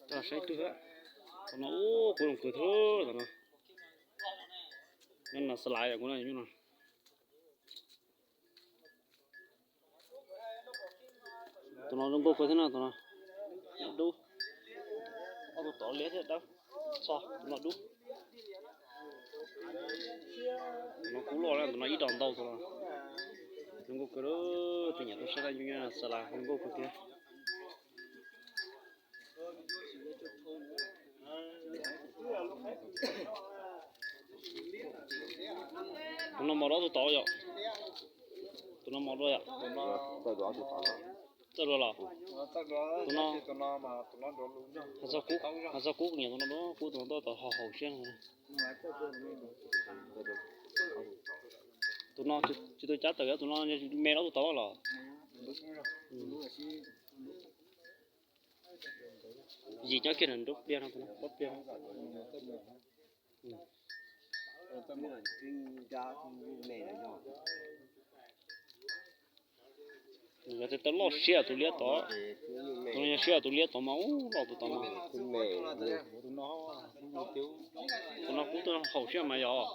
Coj saib twg. Tus no ub, kuv zoo kawg thiab tus no. Nyob no xav laiv kuv no. Tus no zoo nkauj kawg thiab no, tus no dub. Ob tug tod liab thiab dawb. Txog tus no dub. Tus no kub loj na, tus no ib dos ntau tus no. Zoo nkauj kawg, tus nyiam tuaj saib na, xav laiv zoo nkauj kawg thiab. Tus no mos dua tus tod yom. Tus no mos dua yom. Txawj dua los. Tus no, hais txog kub, nyiam tus no dua, kub tus no tuaj tod haum haum siab. Tus no tsis tau cab tawm, tus no me dua tus tod los. Yim nyob kiag nram nruab pliaj no, tus no pob pliaj. Yog tes taw loj siab tus liab tod. Tus no yog siab tus liab tod mas ub, loj tus tod mas. Tus no kub tuaj haum siab mas yog.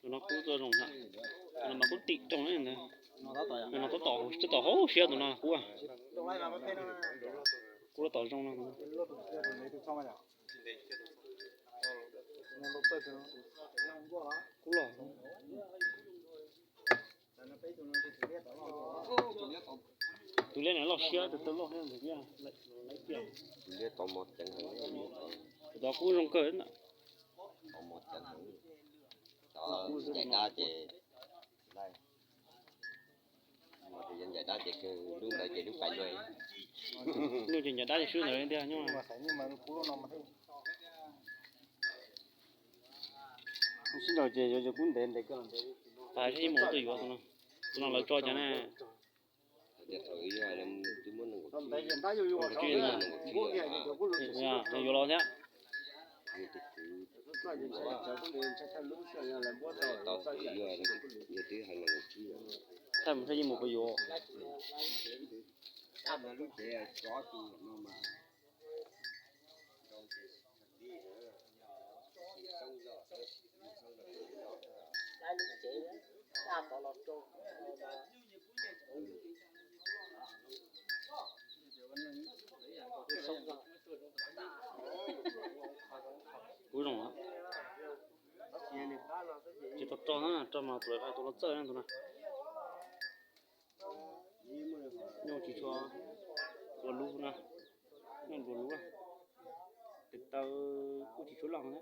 Tus no kub tuaj zoo na. Tus no mas kub tim rooj na. Tus no tab tom, tab tom haum siab tus no kub. Kub tab tom zoo no. Kub los. Tus liab no loj siab, tus taw loj thiab ntxim tiag. Tus liab tod mos ceev heev. Tus tod kub zoo kawg na. Tod mos ceev heev. Tod ncaim dab ces, tod yog ncaim dab ces kawg, lub ntawd ces lub pais luaj. Lub ces ncaim dab ces swb ntawd tiag nyob. Sib nraus ces yuav kub ntev ntev kawg. Pais saib ib mus tuaj yuav tus no. Tus no lawv tso cas na. Yuav los thiab. Thaij mus saib ib mus puas yuav. Kuv zoo. Tsis tau rog na, rog mas tus lawv hais tus no txawj na tus no. Nyuj tsis tshua ua lub na, nyuj ua lub, tes taw kuj tsis tshua loj na.